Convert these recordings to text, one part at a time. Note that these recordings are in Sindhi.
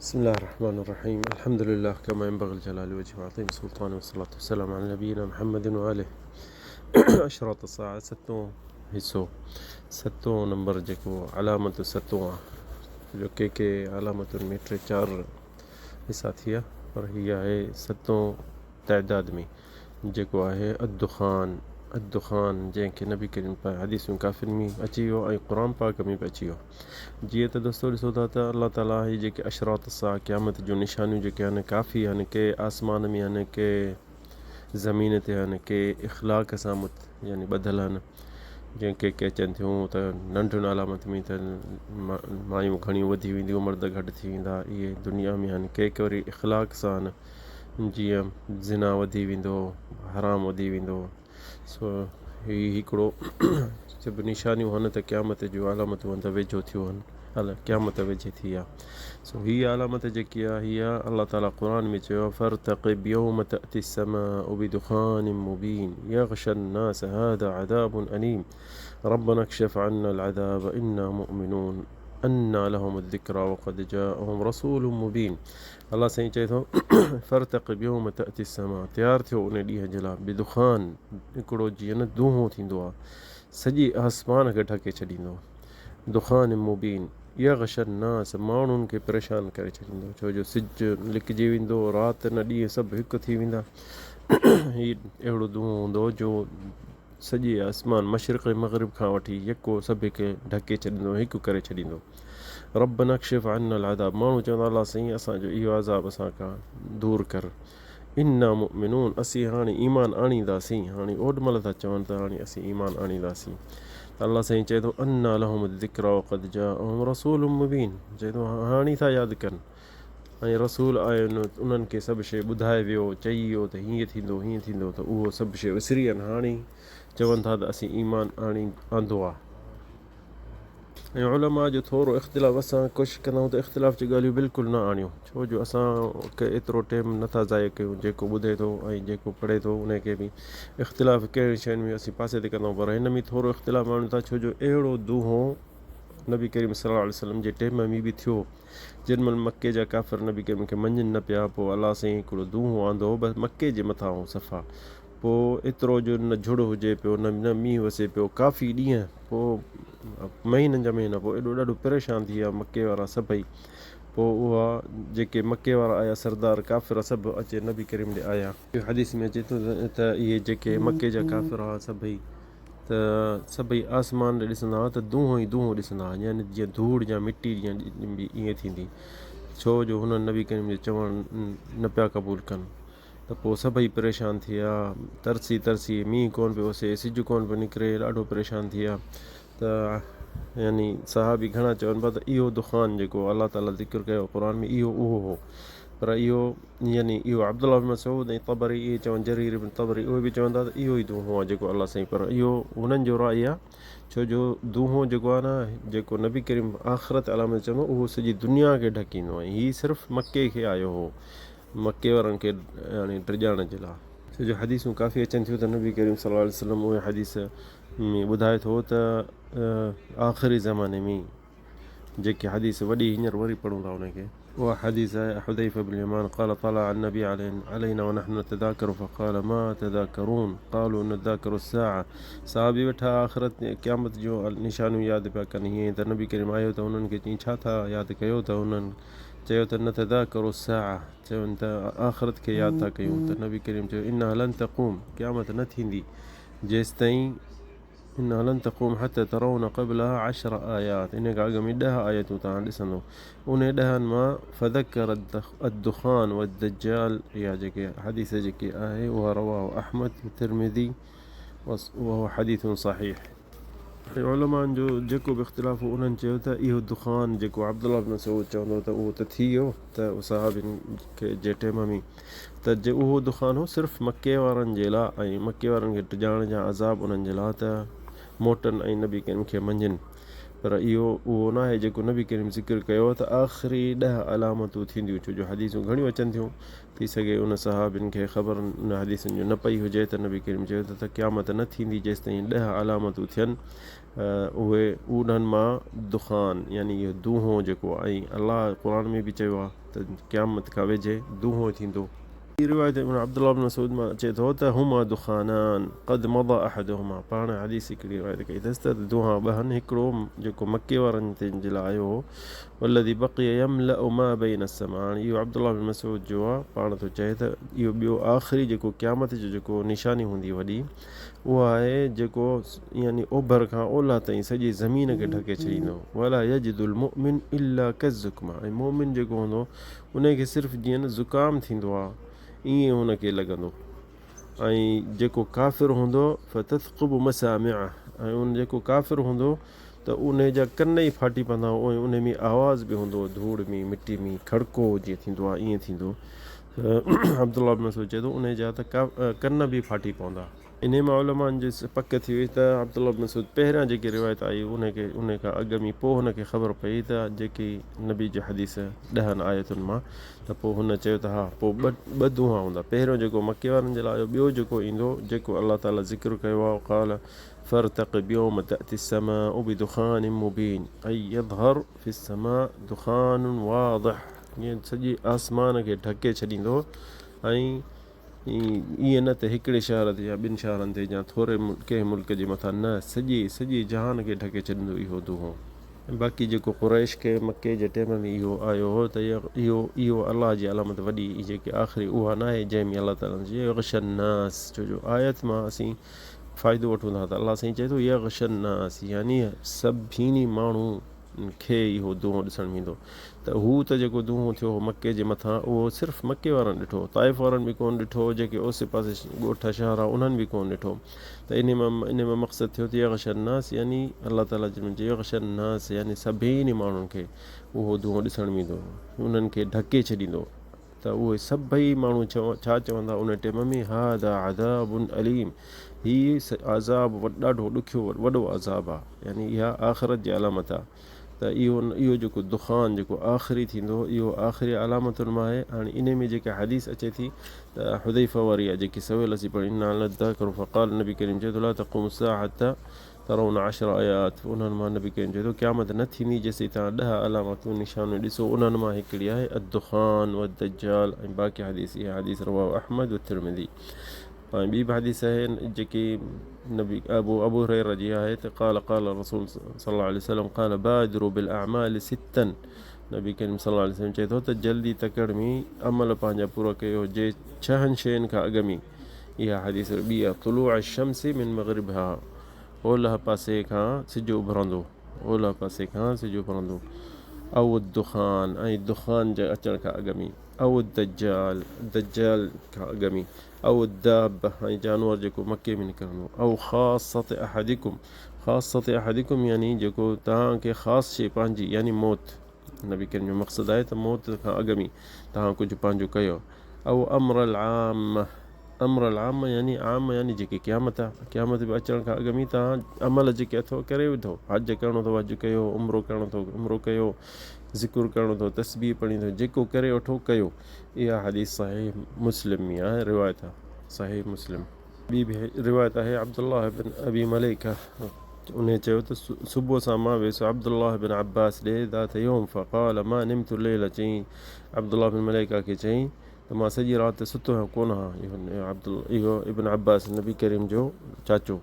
بسم الله الرحمن الرحيم الحمد لله كما ينبغي لجلال وجهه وعظيم سلطانه والصلاة والسلام على نبينا محمد وآله اشراط الساعة ستون حصو ستون نمبر جيڪو علامت ستون آ جو ڪي ڪي علامتن ۾ ٽي چار حصا ٿي ويا پر هي آهي ستون تعداد ۾ جيڪو آهي الدخان، الدخان، جنهن کي نبي ڪريم پاڪ حديثون ڪافين ۾ اچي ويو ۽ قرآن پاڪ ۾ به اچي ويو. جيئن ته دوستو ڏسو ٿا ته الله تعالي هي جيڪي اشراط الساعه قيامت جون نشانيون جيڪي آهن ڪافي آهن ڪي آسمان ۾ آهن ڪي زمين تي آهن ڪي اخلاق سان مت يعني ٻڌل آهن جيئن ڪي ڪي اچن ٿيون ته ننڍين علامت ۾ ته مايون گهڻيون وڌي وينديون مرد گهٽ ٿي ويندا اهي دنيا ۾ آهن ڪي ڪي وري اخلاق سان آهن جيئن زنا وڌي ويندو، حرام وڌي ويندو، سو هي هڪڙو سڀ نشانيون هن ته قيامت جون علامتون هن ته ويجهو ٿيو هن قيامت ويجهي ٿي آ سو هي علامت جيڪي آ هي آ الله تعالي قرآن ۾ چيو فرتقب يوم تأتي السماء بدخان مبين يغشى الناس هذا عذاب أليم ربنا اكشف عنا العذاب إنا مؤمنون أنى لهم الذكرى وقد جاءهم رسول مبين الله سائين چئي ٿو، فرتقب يوم تأتي السماء تيار ٿيو ان ڏينهن جي لاء بدخان هڪڙو جيئن نه دونهون ٿيندو آهي سڄي آسمان کي ڍڪي ڇڏيندو دخان مبين يغشي الناس ماڻهن کي پريشان ڪري ڇڏيندو ڇو جو سج لڪجي ويندو رات نه ڏينهن سڀ هڪ ٿي ويندا هي اهڙو دونهون هوندو جو سڄي آسمان مشرق ۽ مغرب کان وٺي يڪو سڀ کي ڍڪي ڇڏيندو هڪ ڪري ڇڏيندو. ربنا اڪشف عنا العذاب ماڻهو چوندا الله سائين اسان جو اهو عذاب اسان کان دور ڪر. انا مؤمنون اسين هاڻي ايمان آڻينداسين هاڻي اوڏ مهل ٿا چون ته هاڻي اسين ايمان آڻينداسين ته الله سائين چئي ٿو انيٰ لهم الذڪريٰ وقد جاءهم رسول مبين چئي ٿو هاڻي ٿا ياد ڪن ۽ رسول آين انهن کي سڀ شيء ٻڌائي ويو، چئي ويو ته هيئن ٿيندو هيئن ٿيندو ته اهو سڀ شيء وسري وين هاڻي چون ٿا ته اسين ايمان آڻي آندو آ. ۽ علماء جو ٿورو اختلاف اسان ڪوشش ڪندا آهيون ته اختلاف جون ڳالهيون بلڪل نه آڻيون ڇو جو اسان ايترو ٽيم نٿا ضايع ڪيون جيڪو ٻڌي ٿو ۽ جيڪو پڙهي ٿو ان کي به اختلاف ڪهڙين شين ۾ اسين پاسي تي ڪندا آهيون پر هن ۾ ٿورو اختلاف آڻيون ٿا ڇو جو اهڙو دونهون نبي ڪريم صلي الله عليه وسلم جي ٽيم ۾ به ٿيو جن مھل مڪي جا ڪافر نبي ڪريم کي مڃين نه پيا، پوء الله سائين ھڪڙو دونھون آندو بس مڪي جي مٿان ھو صفا، پوء ايترو جو نه جھڙ ھجي پيو نه نه مينھن وسي پيو، ڪافي ڏينھن پوء مھينن جا مھينا پوء ايڏو ڏاڍو پريشان ٿي ويا مڪي وارا سڀئي، پوء اھا جيڪي مڪي وارا آيا سردار ڪافر سڀ اچي نبي ڪريم ڏي آيا. حديث ۾ اچي ٿو ته اھي جيڪي مڪي جا ڪافر ھئا سڀئي ته سڀئي آسمان ڏي ڏسندا هئا ته دونهون ئي دونهون ڏسندا هئا يعني جيئن ڌوڙ يا مٽي جيئن به ائين ٿيندي ڇو جو هنن نبي ڪريم جو چوڻ نه پيا قبول ڪن ته پوء سڀئي پريشان ٿي ويا ترسي ترسي مينهن ڪونه پيو وسي سج ڪونه پيو نڪري ڏاڍو پريشان ٿي ويا ته يعني صحابي گهڻا چون پيا ته اهو دخان جيڪو الله تعاليٰ ذڪر ڪيو قرآن ۾ اهو اهو هو پر اهو يعني اهو عبدالله بن مسعود ۽ طبري اهي چون جرير بن طبري اهي به چون ٿا ته اهو ئي دونهون آهي جيڪو الله سائين پر اهو هنن جو راء آهي ڇو جو دونهون جيڪو آهي نه جيڪو نبي ڪريم آخرت علامت چوندو اهو سڄي دنيا کي ڍڪيندو ۽ هي صرف مڪي کي آيو هو مڪي وارن کي يعني ڊڄائڻ جي لاء. ڇو جو حديثون ڪافي اچن ٿيون ته نبي ڪريم صلي الله عليه وسلم اهي حديث ۾ ٻڌائي ٿو ته آخري زماني ۾ جيڪي حديث وڏي هينئر وري پڙهون ٿا ان کي. اها حديث آهي حذيفه بن اليمان قال طلع النبي علينا ونحن نتذاڪر فقال ما تذاڪرون قالوا نتذاڪر الساعه صحابي ويٺا آخرت قيامت جون نشانيون ياد پيا ڪن هيئن ته نبي ڪريم آيو ته انهن کي چيائين ڇا ٿا ياد ڪيو ته انهن چيو ته نتذاڪر الساعه چون ته آخرت کي ياد ٿا ڪيون ته نبي ڪريم چيو انها لن تقوم قيامت نه ٿيندي جيستائين انها لن تقوم حتي ترون قبلها عشر آيات ان کان اڳ ۾ ڏهه آيتون توهان ڏسندو انهي ڏهن مان فذڪر الدخان والدجال اها جيڪي حديث جيڪي آهي اها رواه احمد ترمذي وهو حديث صحيح. ۽ علمائن جو جيڪو به اختلاف هو انهن چيو ته اهو دخان جيڪو عبدالله بن مسعود چوندو ته اهو ته ٿي ويو ته صحابين کي جي ٽيم ۾ ته جي اهو دخان هو صرف مڪي وارن جي لاء ۽ مڪي وارن کي ڊڄائڻ جا عذاب انهن جي لاء ته موٽن ۽ نبي ڪريم کي مڃين. پر اهو اهو ناهي جيڪو نبي ڪريم ذڪر ڪيو ته آخري ڏهه علامتون ٿينديون ڇو جو حديثون گهڻيون اچن ٿيون ٿي سگهي ان صحابين کي خبر ان حديثن جو نه پئي هجي ته نبي ڪريم چيو ته قيامت نه ٿيندي جيستائين ڏهه علامتون ٿين اهي انهن مان دخان يعني اهو دونهون جيڪو آهي ۽ الله قرآن ۾ به چيو آهي ته قيامت کان ويجهي دونهون ٿيندو. ٻي روايت ابن عبدالله بن مسعود مان اچي ٿو ته هما دخانان قد مضي احدهما پاڻ حديث هڪڙي روايت ڪئي اٿس ته دونهان ٻه آهن هڪڙو جيڪو مڪي وارن جي لاء آيو هو والذي بقي يملأ ما بين السماء هاڻي اهو عبدالله بن مسعود جو آ پاڻ ٿو چئي ته اهو ٻيو آخري جيڪو قيامت جو جيڪو نشاني هوندي وڏي اها آهي جيڪو يعني اوڀر کان اولهه تائين سڄي زمين کي ڍڪي ڇڏيندو ولا يجد المؤمن الا كالزكمة ۽ مؤمن جيڪو هوندو ان کي صرف جيئن زڪام ٿيندو آ ائين هن کي لڳندو ۽ جيڪو ڪافر هوندو فتثقب مسامعه ۽ ان جيڪو ڪافر هوندو ته انهي جا ڪن ئي ڦاٽي پوندا ۽ انهي ۾ آواز به هوندو ڌوڙ ۾ مٽي ۾ کڙڪو جيئن ٿيندو آهي ائين ٿيندو ته عبدالله بن مسعود چئي ٿو انهي جا ته ڪن به ڦاٽي پوندا. انهي مان علمائن جي پڪ ٿي وئي ته عبدالله بن مسعود پهريان جيڪي روايت آئي انهي کي انهي کان اڳ ۾ پوء هن کي خبر پئي ته جيڪي نبي جي حديث ڏهن آيتن مان ته پوء هن چيو ته ها پوء ٻه ٻه دونهان هوندا پهريون جيڪو مڪي وارن جي لاء آيو ٻيو جيڪو ايندو جيڪو الله تعالي ذڪر ڪيو آهي قال فارتقب يوم تأتي السماء بدخان مبين اي يظهر في السماء دخان واضح يعني سڄي آسمان کي ڍڪي ڇڏيندو ۽ ائين نه ته هڪڙي شهر تي يا ٻن شهرن تي يا ٿوري ڪنهن ملڪ جي مٿان نه سڄي سڄي جهان کي ڍڪي ڇڏيندو اهو دونهون. باقي جيڪو قريش کي مڪي جي ٽيم ۾ اهو آيو هو ته اهو اهو الله جي علامت وڏي جيڪي آخري اها ناهي جنهن ۾ الله تعالي چيو يغشي الناس ڇو جو آيت مان اسين فائدو وٺون ٿا ته الله سائين چئي ٿو يغشي الناس يعني سڀني ماڻهو کي اهو دونهون ڏسڻ ۾ ايندو ته هو ته جيڪو دونهون ٿيو هو مڪي جي مٿان اهو صرف مڪي وارن ڏٺو طائف وارن به ڪونه ڏٺو جيڪي اوسي پاسي ڳوٺ شهر هئا انهن به ڪونه ڏٺو ته انهي مان انهي مان مقصد ٿيو ته يغشي الناس يعني الله تعالي جن چيو يغشي الناس يعني سڀني ماڻهن کي اهو دونهون ڏسڻ ۾ ايندو انهن کي ڍڪي ڇڏيندو ته اهي سڀئي ماڻهو ڇا چوندا ان ٽيم ۾ هذا عذاب اليم هي عذاب ڏاڍو ڏکيو وڏو عذاب آ يعني اها آخرت جي علامت آ ته اهو اهو جيڪو دخان جيڪو آخري ٿيندو اهو آخري علامتن مان آهي هاڻي انهي ۾ جيڪا حديث اچي ٿي ته حذيفه واري آ جيڪي سويل اسين پڙهي ان الذاکر فقال نبي ڪريم چئي ٿو لا تقوم الساعه حتى ترون عشر آيات انهن مان نبي ڪريم چئي ٿو قيامت نه ٿيندي جيسين توهان ڏهه علامتون نشانيون ڏسو انهن مان هڪڙي آهي الدخان والدجال ۽ باقي حديث اها حديث رواه احمد والترمذي ۽ ٻي به حديث آهي جيڪي نبي ابو ابو هريره جي آهي ته قال قال رسول صلي الله عليه وسلم قال بادروا بالاعمال ستا نبي ڪريم صلي الله عليه وسلم چئي ٿو ته جلدي تڪڙ ۾ عمل پنهنجا پورا ڪيو جي ڇهن شين کان اڳ ۾ اها حديث ٻي آهي طلوع الشمس من مغربها اولهه پاسي کان سج اڀرندو اولهه پاسي کان سج اڀرندو او الدخان ۽ دخان جي اچڻ کان اڳ ۾ او الدجال دجال کان اڳ ۾ او الدابه ۽ جانور جيڪو مڪي ۾ نڪرندو او خاصة احدڪم خاصة احدڪم يعني جيڪو توهان کي خاص شيء پنهنجي يعني موت نبي ڪريم جو مقصد آهي ته موت کان اڳ ۾ توهان ڪجهه پنهنجو ڪيو او امر العامه امر العامه يعني عامه يعني جيڪي قيامت آ قيامت به اچڻ کان اڳ ۾ توهان عمل جيڪي اٿو ڪري وڌو حج ڪرڻو اٿو حج ڪيو عمرو ڪرڻو اٿو عمرو ڪيو ذڪر ڪرڻو اٿو تسبيح پڙهڻي اٿو جيڪو ڪري وٺو ڪيو اها حديث صحيح مسلم ۾ آهي روايت آ صحيح مسلم. ٻي به روايت آهي عبدالله بن ابي مليڪه انهي چيو ته صبح سان مان ويس عبدالله بن عباس ڏي ذات يوم فقال ما نمت الليله چيائين عبدالله بن مليڪه کي چيائين ته مان سڄي رات ستو آهيان ڪونه ها اهو ابن عباس نبي ڪريم جو چاچو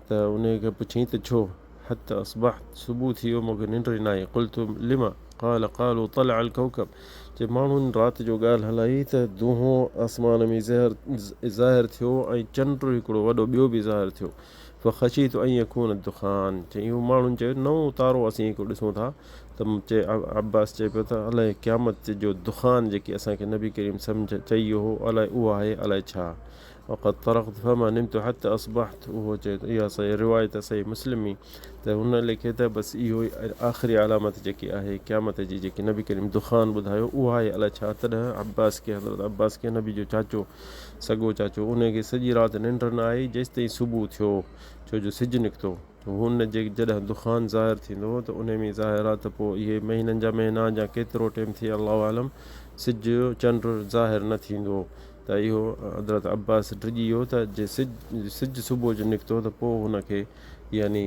ته انهي کي پڇيائين ته ڇو حتي اصبحت صبح ٿي ويو مون کي ننڊ ئي نه آئي قلت لم قال قالوا طلع الڪوڪب چي ماڻهن رات جو ڳالهه هلائي ته دونهون آسمان ۾ ظاهر ٿيو ۽ چنڊ هڪڙو وڏو ٻيو به ظاهر ٿيو فخشيت ان يڪون الدخان چي اهو ماڻهن چيو نئون تارو اسين هڪڙو ڏسون ٿا ته چي عباس چئي پيو ته الائي قيامت جو دخان جيڪي اسان کي نبي ڪريم سمجهه چئي ويو هو الائي اهو آهي الائي ڇا وقد طرقت فما نمت حتي اصبحت اهو چئي ٿو اها صحيح روايت صحيح مسلم ۾ ته هن لکي ته بس اهو ئي آخري علامت جيڪي آهي قيامت جي جيڪي نبي ڪريم دخان ٻڌايو اها آهي الائي ڇا تڏهن عباس کي حضرت عباس کي نبي جو چاچو سڳو چاچو ان کي سڄي رات ننڊ نه آئي جيستائين صبح ٿيو ڇو جو سج نڪتو. هن جي جڏهن دخان ظاهر ٿيندو ته انهي ۾ ظاهر آ ته پوء اهي مهينن جا مهينا يا ڪيترو ٽيم ٿئي الله اعلم سج چنڊ ظاهر نه ٿيندو ته اهو حضرت عباس ڊڄي ويو ته جي سج سج صبح جو نڪتو ته پوء هن کي يعني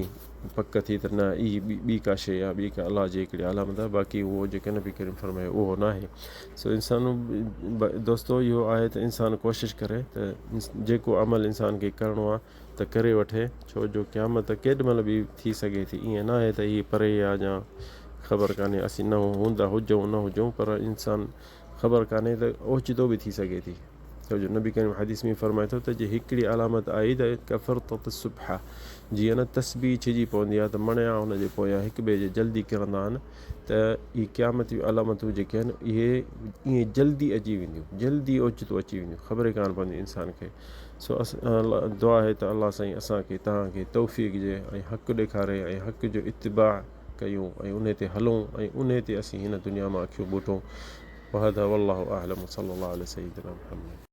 پڪ ٿي ته نه هي ٻي ڪا شيء آ ٻي ڪا الله جي هڪڙي علامت آ باقي اهو جيڪي نبي ڪريم فرمايو اهو ناهي سو انسان دوستو اهو آهي ته انسان ڪوشش ڪري ته جيڪو عمل انسان کي ڪرڻو آ ته ڪري وٺي، ڇو جو قيامت ڪيڏ مهل به ٿي سگهي ٿي، ائين ناهي ته هي پري آ يا خبر ڪانهي اسين نه هوندا هجون نه هجون پر انسان خبر ڪانهي ته اوچتو به ٿي سگهي ٿي، ڇو جو نبي ڪريم حديث ۾ فرمائي ٿو ته جي هڪڙي علامت آئي ته ڪفرطة السبحة جيئن نه تسبيح ڇڄي پوندي آ ته مڻيا ان جي پويان هڪ ٻئي جي جلدي ڪرندا آهن ته اهي قيامت جون علامتون جيڪي آهن اهي ائين جلدي اچي وينديون جلدي اوچتو اچي وينديون خبر ئي ڪانه پوندي انسان کي. سو دعا آهي ته الله سائين اسان کي توهان کي توفيق ڏي ۽ حق ڏيکاري ۽ حق جو اتباع ڪيون ۽ انهي تي هلون ۽ انهي تي اسين هن دنيا مان اکيون ٻوٽون وهذا والله اعلم وصلي الله علي سيدنا محمد.